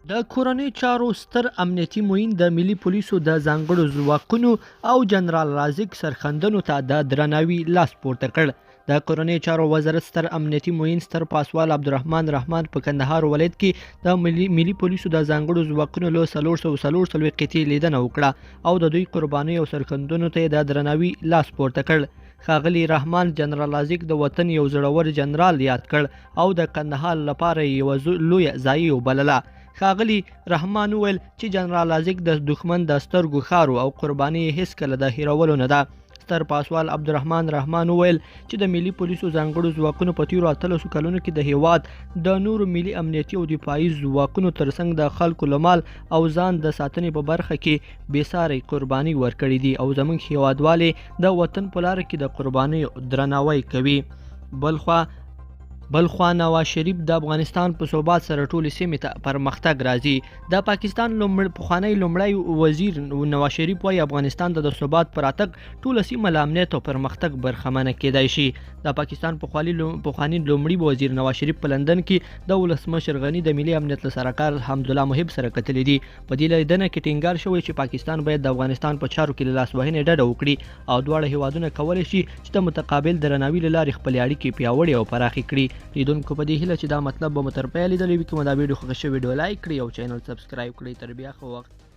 د کورنیو چارو ستر امنیتي معین د ملي پولیسو د ځانګړو ځواکونو او جنرال رازق سرښندنو ته د درناوي لاس پورته کړ. د کورنیو چارو وزارت ستر امنیتي معین ستر پاسوال عبدالرحمن رحمان په کندهار ولایت کې د ملي پولیسو د ځانګړو ځواکونو له 444 قطعې لیدنه وکړه او د دوی قربانیو او سرښندنو ته یې د درناوي لاس پورته کړ. ښاغلي رحمان جنرال رازق د وطن یو زړور جنرال یاد کړ او د کندهار لپاره یې یوه لویه ضایع وبلله. ښاغلي رحمان وویل چې جنرال رازق د دښمن د سترګو ښار و او قرباني یې هېڅکله د هېرولو نه ده. ستر پاسوال عبدالرحمن رحمان وویل چې د ملي پولیسو ځانګړو ځواکونو په تېرو 18 کلونو کې د هېواد د نورو ملي امنیتي او دفاعي ځواکونو ترڅنګ د خلکو له مال او ځان د ساتنې په برخه کې بې ساري قربانۍ ورکړې دي او زموږ هېوادوال یې د وطن په لاره کې د قربانیو درناوی کوي. بلخوا نواز شریف د افغانستان په ثبات سره ټولې سیمې ته پرمختګ راځي. د پاکستان پخوانی لومړی وزیر نواز شریف وايي، افغانستان ته د ثبات په راتګ ټوله سیمه له امنیت او پرمختګ برخمنه کېدای شي. د پاکستان پخوانی لومړي وزیر نواز شریف په لندن کې د ولسمشر غني د ملي امنیت له سلاکار حمدالله محب سره کتلي دي. په دې لیدنه کې ټینګار شوی چې پاکستان باید د افغانستان په چارو کې له لاسوهنې ډډه وکړي او دواړه هیوادونه کولی شي چې د متقابل درناوي له لارې خپلې اړیکې پیاوړې او پراخې کړي. لیدونکو په دې هیله چې دا مطلب به مو تر پایه لیدلی وي. که مو دا ویډیو خوښه شوې، ویډیو لایک کړئ او چینل سبسکرایب کړئ. تر بیا ښه وخت.